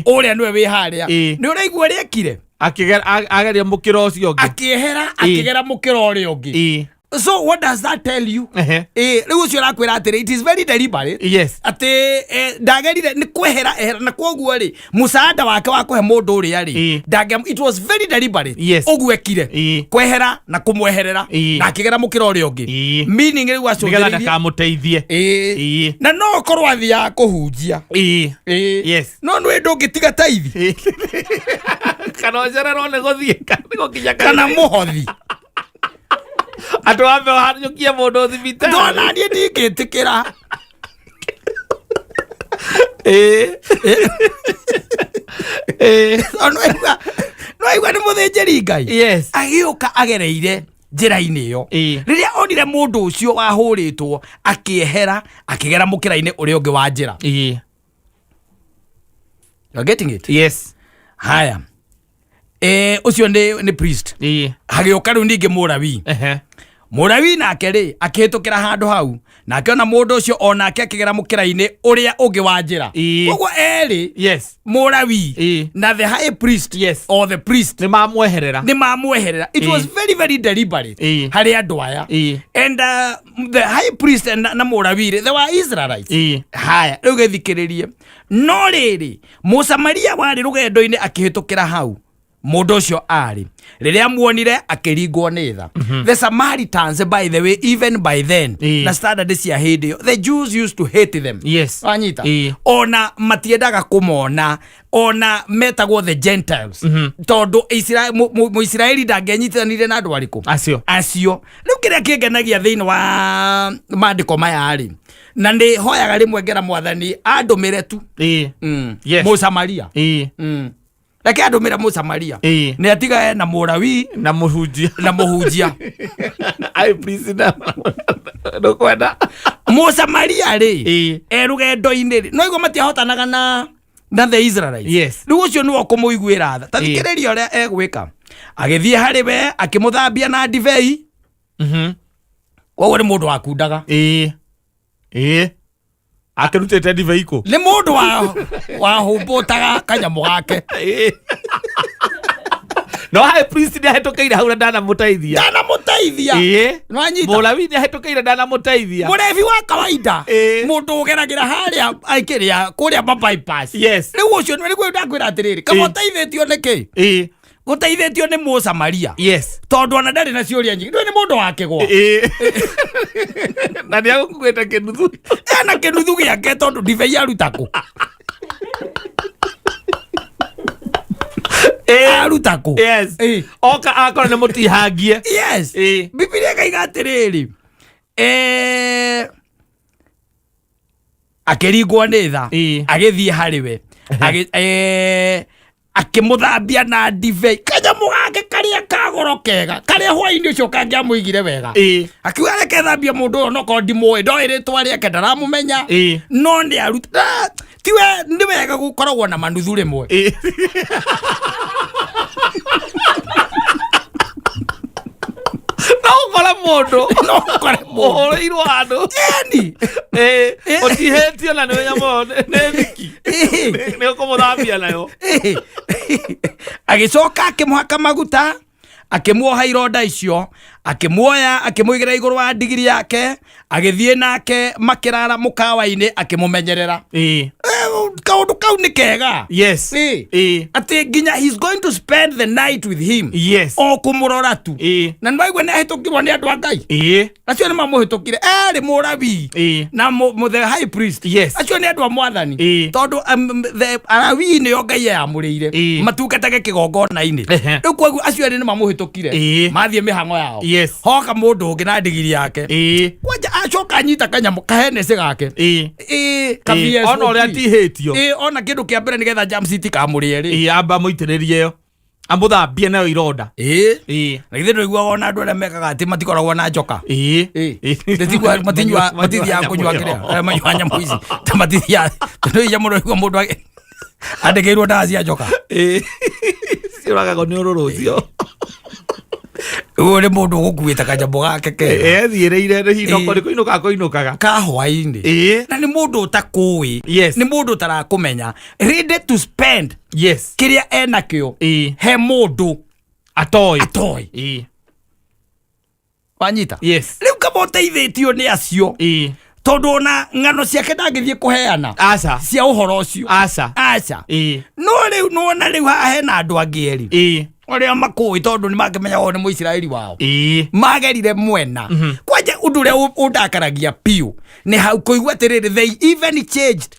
Ũrĩa nĩwe wĩ harĩa. Nĩ ũraigua ũrĩa ekire? Akĩgera ageria mũkĩra ũcio ũngĩ. Akĩehera akĩgera mũkĩra ũrĩa ũngĩ. So what does that tell you? Rĩu ũcio ũrakwĩra atĩrĩ, it is very deliberate, atĩ ndagerire nĩ kwehera ehera, na kwoguo rĩ, mũsaada wake wa kũhe mũndũ ũrĩa rĩ, it was very deliberate ũguo ekire, kwehera na kũmweherera, na akĩgera mũkĩra ũrĩa ũngĩ. Meaning rĩu Nĩgetha acũthĩrĩirie ndakamũteithie. Na no korwo athiaga kũhunjia. No nĩ ndũngĩtiga taithi. Kana ũcererwo nĩ gũthiĩ nĩ gũkinya kana mũhothi. Andũ ambe ũhanyũkie mũndũ thibitarĩ. Ndona niĩ ndingĩtĩkĩra. Tondũ no aigua nĩ mũthĩnjĩri Ngai agĩũka agereire njĩra-inĩ ĩyo, rĩrĩa onire mũndũ ũcio wahũrĩtwo, akĩehera akĩgera mũkĩra-inĩ ũrĩa ũngĩ wa njĩra. You are getting it? Yes. Haya, ũcio nĩ priest. Hagĩũka rĩu ningĩ mũrawi. Mũlawi nake rĩ akĩhĩtũkĩra handũ hau, na akĩona mũndũ ũcio, o nake akĩgera mũkĩra-inĩ ũrĩa ũngĩ wa njĩra. Koguo erĩ, Mũlawi na the high priest, or the priest, nĩ mamweherera. Nĩ mamweherera. It was very very deliberate harĩ andũ aya. And the high priest and, na Mũlawi rĩ, they were Israelites. Haya, rĩu gĩthikĩrĩrie. No rĩrĩ, Mũsamaria warĩ rũgendo-inĩ akĩhĩtũkĩra hau mũndũ ũcio arĩ, rĩrĩa muonire akĩringwo nĩ tha. The Samaritans, by the way, even by then, na standard cia hĩndĩ ĩyo, the Jews used to hate them. Wanyita? Ona matiendaga kũmona, ona metagwo the Gentiles, tondũ Mũisiraeli ndangĩanyitithanire na andũ arĩkũ? Acio. Acio. Rĩu kĩrĩa kĩngenagia thĩinĩ wa maandĩko maya rĩ, na nĩ hoyaga rĩmwe ngera Mwathani andũmĩre tu Mũsamaria. Reke andũmĩre Mũsamaria. Nĩ atigae na Mũrawi na mũhunjia. Na mũhunjia. Ai, please, na ndũkwenda. Mũsamaria rĩ, e rũgendo-inĩ rĩ, no igua matiahotanaga na the Israelites. Rĩu ũcio nĩwe ũkũmũiguĩra tha. Ta thikĩrĩria ũrĩa egwĩka. Agĩthiĩ harĩ we, akĩmũthambia na ndibei. Koguo nĩ mũndũ wakundaga. Ĩĩ, ĩĩ, akĩrutĩte ndibei kũ? Nĩ mũndũ wa wahumbũtaga kanyamũ gake. Ĩĩ. No high priest nĩ ahĩtũkĩire hau na ndanamũteithia. Ndanamũteithia. Nĩwanyita? Mũlawi nĩ ahĩtũkĩire, ndanamũteithia. Mũrebi wa kawaida. Mũndũ ũgeragĩra harĩa aikĩrĩa kũrĩa ma bypass. Rĩu ũcio nĩ nĩguo ndakwĩra atĩrĩrĩ, kaba ũteithĩtio nĩ kĩ? Gũteithĩtio nĩ Mũsamaria. Tondũ ona ndarĩ na ciũria nyingĩ. Ndũĩ nĩ mũndũ wa kĩgwa. Na nĩ agũkuĩte kĩnuthu. Ena kĩnuthu gĩake, tondũ ndibei aruta kũ? Aruta kũ? Oka akora nĩ mũtihangie. Bibilia ĩkaiga atĩrĩrĩ, akĩringwo nĩ tha. Agĩthiĩ harĩ we, akĩmũthambia na ndibei, kanyamũ gake karĩa kagoro kega, karĩa hwainĩ ũcio kangĩamũigire wega. Akiuga reke thambie mũndũ ũyũ, nokorwo ndimũĩ, ndoĩ rĩtwa rĩake, ndaramũmenya, no nĩ aruta. Tiwe nĩ wega gũkoragwo na manuthu rĩmwe. No ũkore mũndũ No ũkore mũndũ ũhũrĩirwo handũ eni ũtihĩtio na nĩ nyamũ nĩ thiki nĩ ũkũmũthambia nayo. Agĩcoka akĩmũhaka maguta, akĩmuoha ironda icio, akĩmuoya, akĩmũigĩra igũrũ wa ndigiri yake, agĩthiĩ nake makĩrara mũkawa-inĩ, akĩmũmenyerera. Kaũndũ kau nĩ kega. Atĩ nginya he's going to spend the night with him, o kũmũrora tu. Na nĩ waigua nĩ ahĩtũkirwo nĩ andũ a Ngai. Acio nĩ mamũhĩtũkire erĩ, Mũrabii na the high priest. Acio nĩ andũ a Mwathani, tondũ the Alawii nĩo Ngai eyamũrĩire matungatage kĩgongona-inĩ. Rĩu koguo acio erĩ nĩ mamũhĩtũkire. Mathiĩ mĩhang'o yao. Hoka mũndũ ũngĩ na ndigiri yake. Kwanja acoka anyita kanyamũ kahenecĩ gake. Ĩĩ, ka VSOP. Ona ũrĩa atihĩtio. Ĩĩ, ona kĩndũ kĩa mbere nĩgetha germs itikamũrĩe rĩ, Amba mũitĩrĩrie ĩyo, amũthambie nayo ironda. Na githĩ ndũiguaga ona andũ arĩa mekaga atĩ matikoragwo na njoka? Matinyua, matithiaga kũnyua kĩrĩa, arĩa manyuaga nyamũ ici ta matithiaga, tondũ inya mũno igua mũndũ andĩkĩirwo ndawa cia njoka. Ciũragagwo nĩ ũrũrũ ũcio. Ũyũ nĩ mũndũ ũgũkuĩte kanyamũ gake kega. Ethiĩrĩire nĩ hinoko nĩ kũinũka kũinũkaga. Ka hwainĩ. Na nĩ mũndũ ũtakũĩ. Nĩ mũndũ ũtarakũmenya, ready to spend kĩrĩa enakĩo he mũndũ atoĩ. Atoĩ. Wanyita? Yes. Rĩu kaba ũteithĩtio nĩ acio, tondũ ona ng'ano ciake ndangĩthiĩ kũheana Aca. cia ũhoro ũcio. Aca. Aca. No rĩu nĩwona rĩu haha hena andũ angĩ erĩ arĩa makũĩ, tondũ nĩ mangĩmenya o nĩ Mũisiraeli wao. Magerire mwena kwanja. Ũndũ ũrĩa ũndakaragia biũ nĩ hau kũigua atĩrĩrĩ, they even changed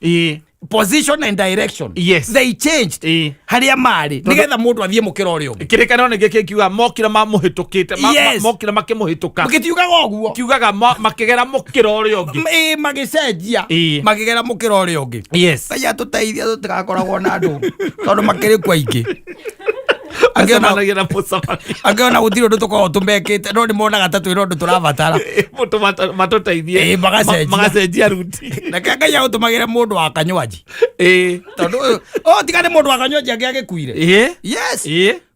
position and direction. They changed harĩa marĩ nĩgetha mũndũ athiĩ mũkĩra ũrĩa ũngĩ. Kĩrĩkanĩro nĩkĩ kĩkiuga mokire mamũhĩtũkĩte mokire makĩmũhĩtũka. Gĩtiugaga ũguo. Kiugaga makĩgera mũkĩra ũrĩa ũngĩ. Ĩĩ, magĩcenjia. Makĩgera mũkĩra ũrĩa ũngĩ. Ngai atũteithia tũtigakoragwo na andũ, tondũ makĩrĩ kuo aingĩ. Acemanagia na mũcemania. Angĩona gũtirĩ ũndũ tũkoragwo tũmekĩte, no nĩ monaga ta twĩna ũndũ tũrabatara. Matũteithie. Ĩĩ, magacenjia. Magacenjia ruti. Reke Ngai agũtũmagĩre mũndũ wa kanywaji, tondũ ũyũ, oh, tiga nĩ mũndũ wa kanywaji angĩ agĩkuire. Yes.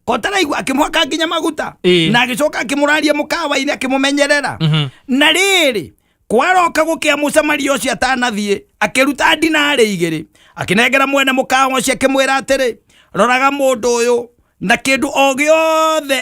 Kotaraigua akĩmũhaka nginya maguta. Na agĩcoka akĩmũraria mũkawa-inĩ akĩmũmenyerera. Na rĩrĩ, kwaroka gũkĩa Mũsamaria ũcio atanathiĩ, akĩruta dinarĩ 2, akĩnengera mwene mũkawa ũcio akĩmwĩra atĩrĩ, roraga mũndũ ũyũ na kĩndũ o gĩothe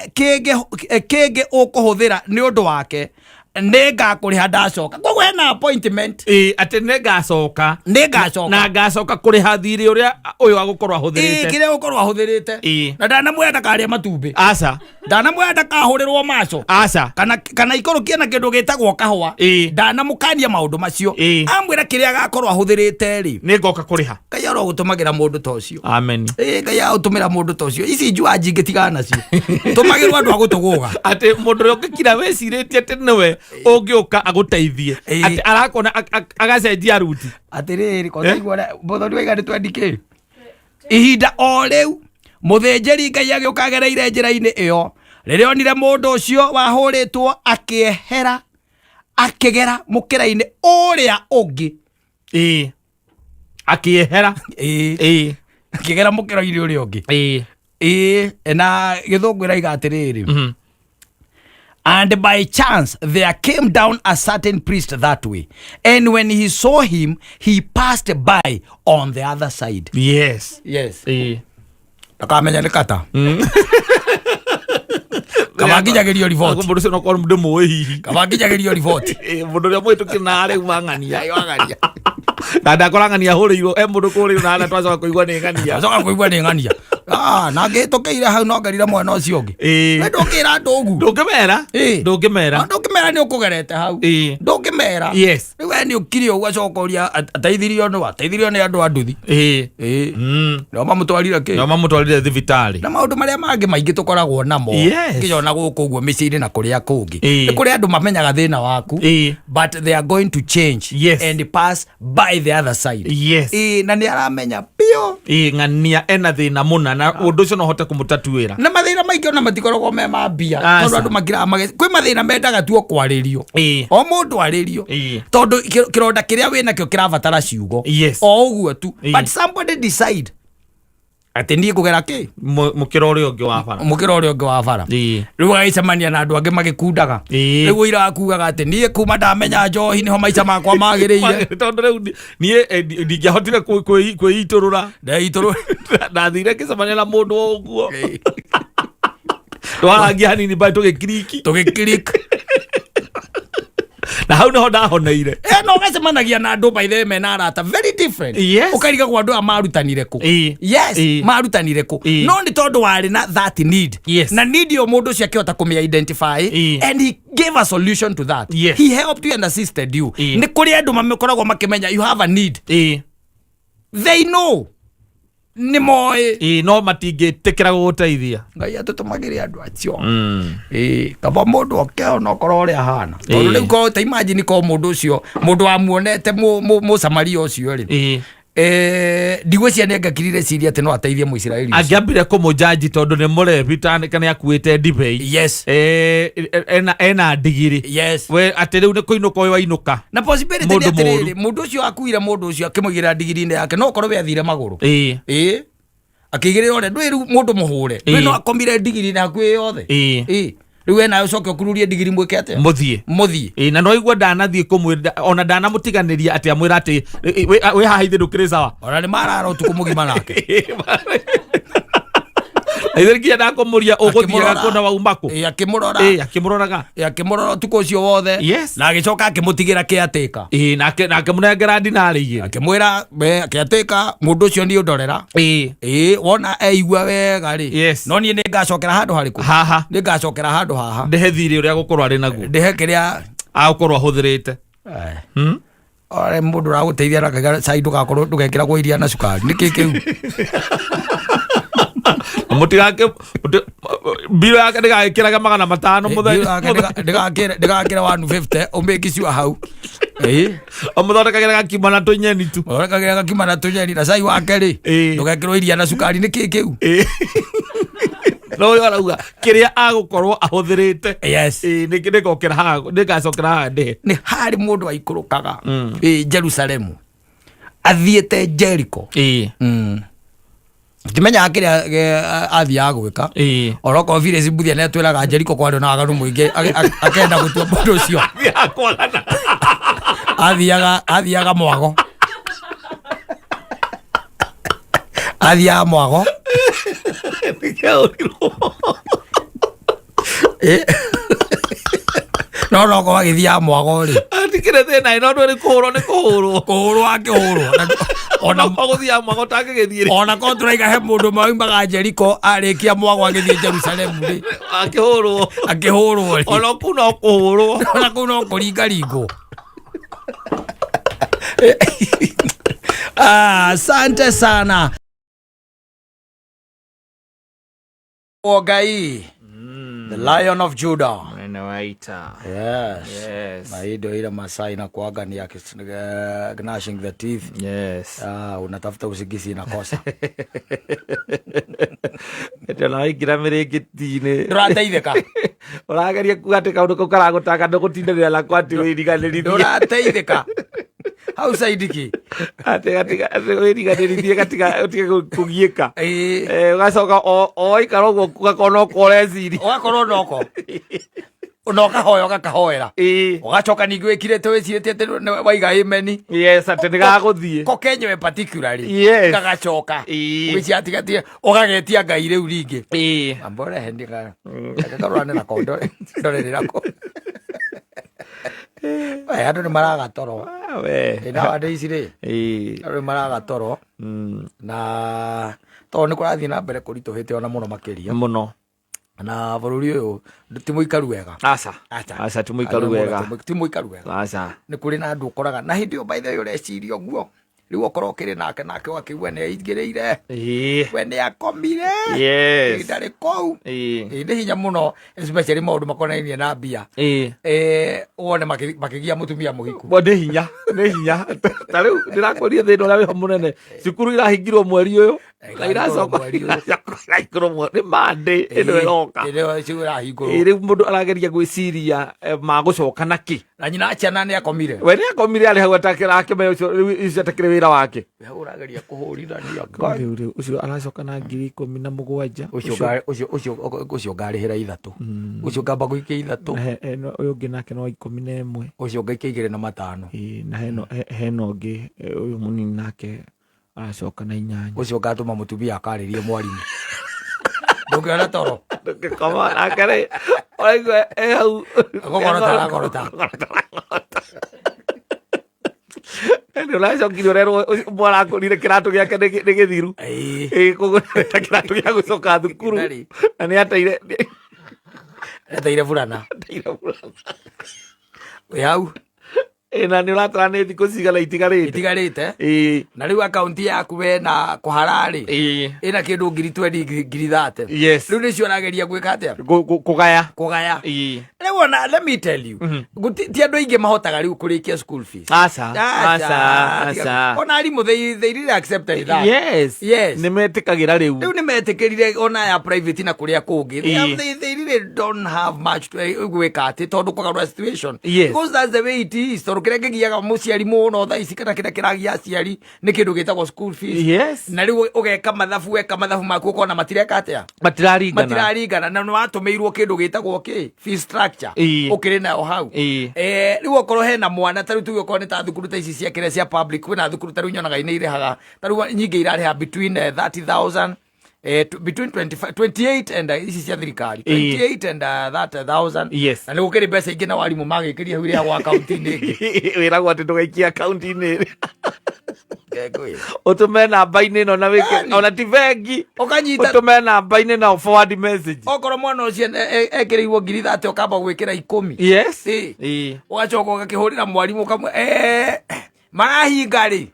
kĩngĩ ũkũhũthĩra nĩ ũndũ wake, nĩ ngakũrĩha ndacoka. Koguo hena appointment. Ĩĩ, atĩ nĩ ngacoka. Nĩ ngacoka. Na ngacoka kũrĩha thirĩ ũrĩa ũyũ agũkorwo ahũthĩrĩte. Ĩĩ, kĩrĩa agũkorwo ahũthĩrĩte. Na ndanamwĩra ndakarĩe matumbĩ. Aca. Ndanamwĩra ndakahũrĩrwo maco. Aca. Kana ikũrũkie na kĩndũ gĩtagwo kahũa. Ndanamũkania maũndũ macio. Amwĩra kĩrĩa agakorwo ahũthĩrĩte rĩ, nĩ ngoka kũrĩha. Ngai arogũtũmagĩra mũndũ ta ũcio. Amen. Ĩĩ, Ngai agũtũmĩra mũndũ ta ũcio. Ici njua njingĩ tigana nacio. Tũmagĩrwo andũ a gũtũgũga. Atĩ mũndũ ũrĩa ũngĩkira wĩcirĩtie atĩ nĩwe ũngĩũka agũteithie. Atĩ arakona agacenjia ruti. Atĩrĩrĩ, ko ndaigua ũrĩa Mũthoni waiga nĩ twendi kĩ? Ihinda o rĩu mũthĩnjĩri Ngai agĩũka agereire njĩra-inĩ ĩyo. Rĩrĩa onire mũndũ ũcio wahũrĩtwo akĩehera akĩgera mũkĩra-inĩ ũrĩa ũngĩ. Ĩĩ. Akĩehera. Ĩĩ. Ĩĩ. Akĩgera mũkĩra-inĩ ũrĩa ũngĩ. Ĩĩ. Ĩĩ, na gĩthũngũ ĩraiga atĩrĩrĩ. And by chance there came down a certain priest that way, and when he saw him, he passed by on the other side. Yes. Yes. Ĩĩ. Ndakamenya nĩ kata. Kaba nginyagĩrio riboti. Mũndũ ũcio no korwo ndĩmũĩ hihi. Kaba nginyagĩrio riboti. Ĩĩ, mũndũ ũrĩa mũhĩtũkire na arĩa uma ng'ania. Na ndakora ng'ania ahũrĩirwo, e mũndũ kũrĩirwo na harĩa twacoka kũigua nĩ ng'ania. Twacoka kũigua nĩ ng'ania. Na ngĩhĩtũkĩire hau no ngerire mwena ũcio ũngĩ. Ĩĩ. We ndũngĩra andũ ũguo. Ndũngĩmera. Ĩĩ. Ndũngĩmera. Ndũngĩmera nĩ ũkũgerete hau. Ĩĩ. Ndũngĩmera. Yes. Rĩu we nĩ ũkire ũguo acoka ũria ateithirio nũ? Ateithirio nĩ andũ a nduthi. Ĩĩ. Ĩĩ. Nao mamũtwarire kĩ? Nao mamũtwarire thibitarĩ. Na maũndũ marĩa mangĩ maingĩ tũkoragwo namo. Yes. Ngĩona gũkũ ũguo mĩciĩ-inĩ na kũrĩa kũngĩ. Ĩĩ. Nĩ kũrĩ andũ mamenyaga thĩna waku. Ĩĩ. But they are going to change. Yes. And pass by the other side. Yes. Ĩĩ, na nĩ aramenya biũ. Ĩĩ, ng'ania ena thĩna mũna na ũndũ ũcio no ũhote kũmũtatuĩra. Na mathĩna maingĩ ona matikoragwo me ma mbia. Aca. Tondũ andũ makiraga kwĩ mathĩna mendaga tu o kwarĩrio. Ĩĩ. O mũndũ arĩrio. Ĩĩ. Tondũ kĩronda kĩrĩa wĩnakĩo kĩrabatara ciugo. Yes. O ũguo tu. Ĩĩ. But somebody decide atĩ niĩ ngũgera kĩ? Mũkĩra ũrĩa ũngĩ wa bara. Mũkĩra ũrĩa ũngĩ wa bara. Ĩĩ. Rĩu agĩcemania na andũ angĩ magĩkundaga. Ĩĩ. Rĩu ũira akugaga atĩ niĩ kuma ndamenya njohi nĩho maica makwa magĩrĩire. Tondũ rĩu niĩ ndingĩahotire kwĩitũrũra. Ndeitũrũra. Ndathire ngĩcemania na mũndũ o ũguo. Twarangia hanini mbaĩ tũgĩkiriki. Tũgĩkiriki. Na hau nĩho ndahoneire. No ũgacemanagia na andũ by the way mena arata very different. Yes. Ũkarigagwo andũ aya marutanire kũ. Ĩĩ. Yes, Ĩĩ. marutanire kũ. Ĩĩ. No nĩ tondũ warĩ na that need. Yes. Na need ĩyo mũndũ ũcio akĩhota kũmĩ identify. Ĩĩ. And he gave a solution to that. Yes. He helped you and assisted you. Ĩĩ. Nĩ kũrĩ andũ makoragwo makĩmenya you have a need. Ĩĩ. They know. Nĩ moĩ. Ĩĩ, no matingĩtĩkĩra gũgũteithia. Ngai atũtũmagĩre andũ acio. Ĩĩ, kaba mũndũ oke ona okorwo ũrĩa ahana. Tondũ Ĩĩ. rĩu korwo ta imagine korwo mũndũ ũcio, mũndũ wamuonete Mũsamaria ũcio rĩ. Ĩĩ. Ndigwĩciria nĩ angĩakirire ciria atĩ no ateithie Mũisiraeli ũcio. Angĩambire kũmũjaji tondũ nĩ mũrebi nĩ akuĩte ndibei. Yes. Ena ndigiri. Yes. We atĩ rĩu nĩ kũinũka ũyũ ainũka. Na possibility nĩ Mũndũ atĩrĩrĩ, mũũru. mũndũ ũcio akuire mũndũ ũcio akĩmũigĩrĩra ndigiri-inĩ yake, no okorwo we athire magũrũ. Ĩĩ. Ĩĩ. Akĩigĩrĩra ũrĩa, ndũĩ rĩu mũndũ mũhũre. Ndũĩ Ĩĩ. no akomire ndigiri-inĩ hakuhĩ yothe. Ĩĩ. Ĩĩ. Rĩu we nawe ũcoke ũkururie ndigiri mwĩke atĩa? Mũthiĩ. Mũthiĩ. Ĩĩ, na no aigua ndanathiĩ kũmwĩra, ona ndanamũtiganĩria atĩ amwĩra atĩ, wĩ haha ithe ndũkĩrĩ sawa. Ona nĩ marara ũtukũ mũgima nake. Ithe nginya ndakũmũria ũgũthiaga Akĩmũrora. kũ na wauma kũ? Ĩĩ, akĩmũrora. Ĩĩ, akĩmũroraga. Ĩĩ, akĩmũrora ũtukũ ũcio wothe. Yes. Na agĩcoka akĩmũtigĩra caretaker. Ĩĩ, na akĩmũnengera dinarĩ igĩrĩ. Akĩmwĩra, we, caretaker, mũndũ ũcio niĩ ũndorera. Ĩĩ. Ĩĩ, wona eigua wega rĩ. Yes. No niĩ nĩngacokera handũ harĩkũ? Haha. Nĩngacokera handũ haha. Ndĩhe thirĩ ũrĩa agũkorwo arĩ naguo. Ndĩhe kĩrĩa Agũkorwo ahũthĩrĩte. Ore mũndũ ũragũteithia na kaiga cai ndũgakorwo ndũgekĩragwo iria na cukari. Nĩkĩ kĩu? Mũtigake, mbiro yake ndĩgagĩkĩraga magana matano mũthenya. Ndĩgakĩre 150, ũmĩki sure hau. Ĩĩ. Ũmũthondekagĩra gakima na tũnyeni tu. Ũthondekagĩra gakima na tũnyeni na cai wake rĩ. Ĩĩ. Ndũgekĩrwo iria na cukari, nĩkĩ kĩu? Ĩĩ. No ũyũ arauga kĩrĩa agũkorwo ahũthĩrĩte. Yes. Ĩĩ, nĩngokera haha, nĩngacokera haha ndĩhe. Nĩ harĩ mũndũ aikũrũkaga. Ĩĩ, Jerusalemu. Athiĩte Jericho. Ĩĩ. Ndimenyaga kĩrĩa athiaga gwĩka. Orokorwo Phyllis Mbuthia nĩ atwĩraga Jeriko kwarĩ na waganu mũingĩ, akenda gũtua mũndũ ũcio. Kwagana. Athiaga mwago, athiaga mwago. Nĩkĩaũrirwo. No nokorwo agĩthiaga mwago rĩ. Atikĩrĩ thĩna ĩno ndũ nĩ kũhũrwo nĩ kũhũrwo. Kũhũrwo akĩhũrwo ona gũthiaga mwago tangĩgĩthiĩ rĩ. Ona korwo tũraiga he mũndũ maumaga Jeriko arĩkia mwago agĩthiĩ Jerusalemu rĩ. Akĩhũrwo. Akĩhũrwo rĩ. Ona kũu no kũhũrwo. Ona kũu no kũringaringwo. Ah, asante sana. O Ngai, the Lion of Judah. Mũnene wa ita. Yes. Yes. Na hii ndio ile masaa inakuaga ni ya gnashing the teeth. Yes. Ah, unatafuta usingizi inakosa. Ĩndĩ ona waingĩra mĩrĩngĩti-inĩ. Ndũrateithĩka. Ũrageria kuga atĩ kaũndũ kau karagũtanga ndũgũtindanĩra nako atĩ wĩriganĩrithie. Ndũrateithĩka. Hau saidiki. Atĩ wĩriganĩrithie gatiga ũtige kũgiĩka. Ĩĩ. Ũgacoka o waikara ũguo ũgakorwo no ko ũreciria. Ũgakorwo noko. Na ũkahoya ũgakahoera. Ũgacoka ningĩ wĩkirĩte wĩcirĩtie atĩ nĩ waiga ameni. Yes, atĩ nĩgagũthiĩ. Ko kenyewe particularly. Yes. Gagacoka. Ĩĩ. Ũgĩcia atigatie ũgagetia Ngai rĩu rĩngĩ. Ĩĩ. Amba ũrehe ndiga. Karorane nako ndorerera ko. We, andũ nĩ maraga toro. Ah, we. Ĩ, nowadays rĩ, Ĩĩ. andũ nĩ maraga toro. Na tondũ nĩ kũrathiĩ na mbere kũritũhĩte ona mũno makĩria. Mũno. Na bũrũri ũyũ ti mũikaru wega. Aca. Aca. Aca ti mũikaru wega. Ti mũikaru wega. Aca. Nĩ kũrĩ na andũ ũkoraga na hĩndĩ ĩyo by the way ũreciria ũguo rĩu okorwo ũkĩrĩ nake nake ũgakĩigua nĩ aingĩrĩire. Ĩĩ. We nĩ akomire. Yes. Ndarĩ kũu. Ĩĩ. Ĩĩ, nĩ hinya mũno especially maũndũ makonainie na mbia. Ĩĩ. Wone makĩgia mũtumia mũhiku. Bo, nĩ hinya, nĩ hinya. Ta rĩu ndĩrakũria thĩna ũrĩa wĩho mũnene. Cukuru irahingirwo mweri ũyũ. Na iracoka mweri ũyũ. irahingũrwo nĩ Monday ĩno ĩroka. Ĩno cukuru ĩrahingũrwo. Ĩĩ, rĩu mũndũ arageria gwĩciria magũcoka na kĩ. Na nyina ciana nĩ akomire. We nĩ akomire arĩ hau atakĩramenya ũcio rĩu ũcio atakĩrĩ wĩra wake. We ũrageria kũhũrithania. Rĩu rĩu ũcio aracoka na 17,000. Ũcio ũcio ngarĩhĩra 3. Ũcio ngamba gũikia 3. Na ũyũ ũngĩ nake no 11. Ũcio ngaikia 2 na 5. Ĩĩ, na hena ũngĩ, ũyũ mũnini nake aracoka na 8. Ũcio ngatũma mũtumia akarĩrie mwarimũ. Ndũngĩona toro. Ndũngĩkoma nake rĩ, ũraigua e hau. Gũkorota aragorota. Nĩ ũracokire ũrerwo ũcio mwarakũrire kĩratũ gĩake nĩ gĩthiru. Ĩĩ. Ĩĩ, kũgũrĩra kĩratũ gĩa gũcoka thukuru. Ndarĩ. Na nĩ ateire, nĩ Ateire burana. ateire burana. Wĩ hau. Ĩĩ, na nĩ ũratara nĩ thikũ cigana itigarĩte. Itigarĩte. Ĩĩ. Na rĩu akaunti yaku we na kũhara rĩ. Ĩĩ. Ĩna kĩndũ ngiri 20, ngiri 30. Yes. Rĩu nĩcio ũrageria gwĩka atĩa? Kũgaya. Kũgaya. Ĩĩ. Rĩu ona let me tell you. Ti andũ aingĩ mahotaga rĩu kũrĩkia school fees. Aca. Aca. Aca. Ona arimũ they really accepted that. Yes. Yes. Nĩ metĩkagĩra rĩu. Rĩu nĩ metĩkĩrire ona ya private na kũrĩa kũngĩ. They, Ĩĩ. they really don't have much to gwĩka atĩ tondũ kũgarũra situation. Yes. Because that's the way it is. Tondũ kĩrĩa kĩgiaga mũciari mũno thaa ici kana kĩrĩa kĩragia aciari nĩ kĩndũ gĩtagwo school fees. Yes. Na rĩu ũgeka mathabu, weka mathabu maku ũkona matireka atĩa? Matiraringana. Matiraringana. Na nĩ watũmĩirwo kĩndũ gĩtagwo kĩ? Fee structure. Ĩĩ. Ũkĩrĩ nayo hau. Ĩĩ. Rĩu okorwo hena mwana ta rĩu tuge okorwo nĩ ta thukuru ta ici cia kĩrĩa cia public, kwĩna thukuru ta rĩu nyonaga nĩ irĩhaga ta rĩu nyingĩ irarĩha between 30,000, between 25, 28 and ici cia thirikari Ĩĩ. 28 and 30,000. Yes. Na nĩ gũkĩrĩ mbeca ingĩ na warimũ magĩkĩria hau irĩhagwo akaunti-inĩ ĩngĩ. Wĩragwo atĩ ndũgaikie akaunti-inĩ. Ngengũĩ. Ũtũme namba-inĩ ĩno na wĩke Yani. ona ti bengi. Ũkanyita Ũtũme namba-inĩ na forward message. Okorwo mwana ũcio ekĩrĩirwo ngiri 30 ũkamba gwĩkĩra 10. Yes. Ĩĩ. Ĩĩ. Ũgacoka ũgakĩhũrĩra mwarimũ ũkamwe marahinga rĩ?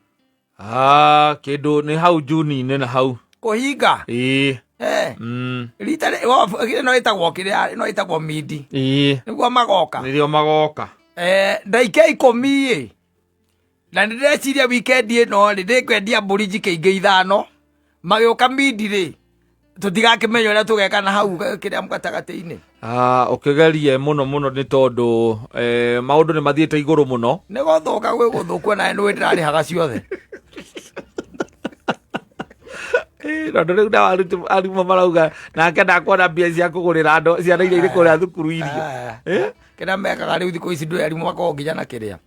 Ah, kĩndũ nĩ hau Juni-inĩ na hau. Kũhinga. Ĩĩ. Rita ĩno ĩtagwo kĩrĩa, ĩno ĩtagwo midi. Ĩĩ. Nĩguo magoka. Nĩrĩo magoka. Ndaikia 10 ĩ. Na nĩ ndĩreciria weekend ĩno rĩ, ndĩkwendia mbũri njike ingĩ 5. Magĩũka midi rĩ, tũtigakĩmenya ũrĩa tũgeka na hau kĩrĩa gatagatĩ-inĩ. Ah, ũkĩgerie mũno mũno nĩ tondũ maũndũ nĩ mathiĩte igũrũ mũno. Nĩ gũthũka gwĩ gũthũkwo nawe nĩwe ndĩrarĩhaga ciothe. Tondũ rĩu nao arimũ marauga nake ndakuona mbia cia kũgũrĩra andũ ciana iria irĩ kũrĩa thukuru irio. Kĩrĩa mekaga rĩu thikũ ici ndũĩ arimũ makoragwo nginya na kĩrĩa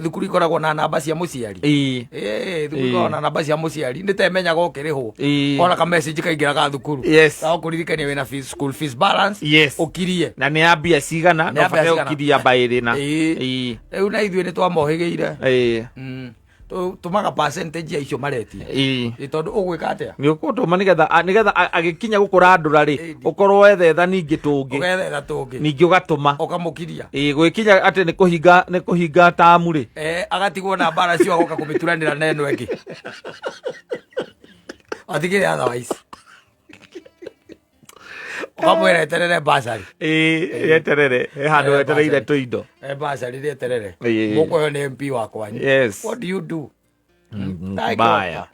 thukuru ikoragwo na namba cia mũciari. Thukuru ikoragwo na namba cia mũciari, nĩ temenyaga ũkĩrĩhwo. Ona ka message kaingĩra ga thukuru. Gagũkũririkania wĩna fees, school fees balance. Ũkirie. Na nĩ ya mbia cigana. Nĩ ya no mbia bataire cigana. ũkiria mbaĩrĩ na Rĩu na ithuĩ nĩ twamohĩgĩire. Tũmaga percentage ya icio maretia. Ĩ, tondũ ũgwĩka atĩa? Nĩ ũkũtũma nĩgetha agĩkinya gũkũrandũra rĩ, ũkorwo wethetha ningĩ tũngĩ. Ũgethetha tũngĩ. Ningĩ ũgatũma. Ũkamũkiria. Gwĩkinya atĩ nĩ kũhinga tamu rĩ. Agatigwo na mbara cio agoka kũmĩturanĩra na ĩno ĩngĩ. Atigĩre otherwise. Ũkamwĩra eterere basari. Eterere he handũ etereire tũindo. Basari rĩeterere. Mũkũheo nĩ MP wa kwanyu. What do you do? Mbaya.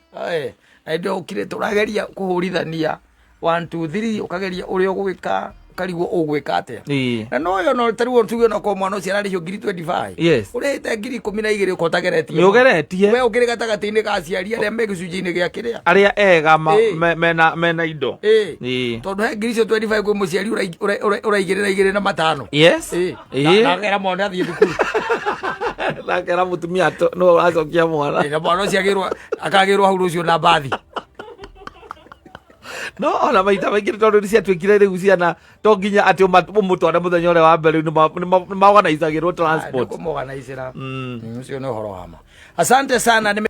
Na hĩndĩ ĩyo ũkirĩte ũrageria kũhũrithania 1 2 3, ũkageria ũrĩa ũgwĩka, ũkarigwo ũgwĩka atĩa. Na no yo no tarĩu tuge onakorwo mwana ũcio ararĩhio ngiri 25. Ũrĩhĩte 12,000 ũkorwo ũtageretie. Nĩ ũgeretie. We ũkĩrĩ gatagatĩ-inĩ ka aciari arĩa me gĩcunjĩ-inĩ gĩa kĩrĩa. Arĩa ega mena indo. Tondũ he ngiri icio 25 kwĩ mũciari ũraigĩrĩra igĩrĩ na matano. Na akera mwana athiĩ thukuru. Na akera mũtumia nĩwe ũracokia mwana. Na mwana ũcio akagĩrwo hau rũciũ na mbathi. No ona maita maingĩ tondũ nĩ ciatuĩkire rĩu ciana to nginya atĩ ũmũtware mũthenya ũrĩa wa mbere, rĩu nĩ maorganizagĩrwo transport. Nĩ kũmorganizĩra. Ũcio nĩ ũhoro wa ma. Asante sana. Nĩ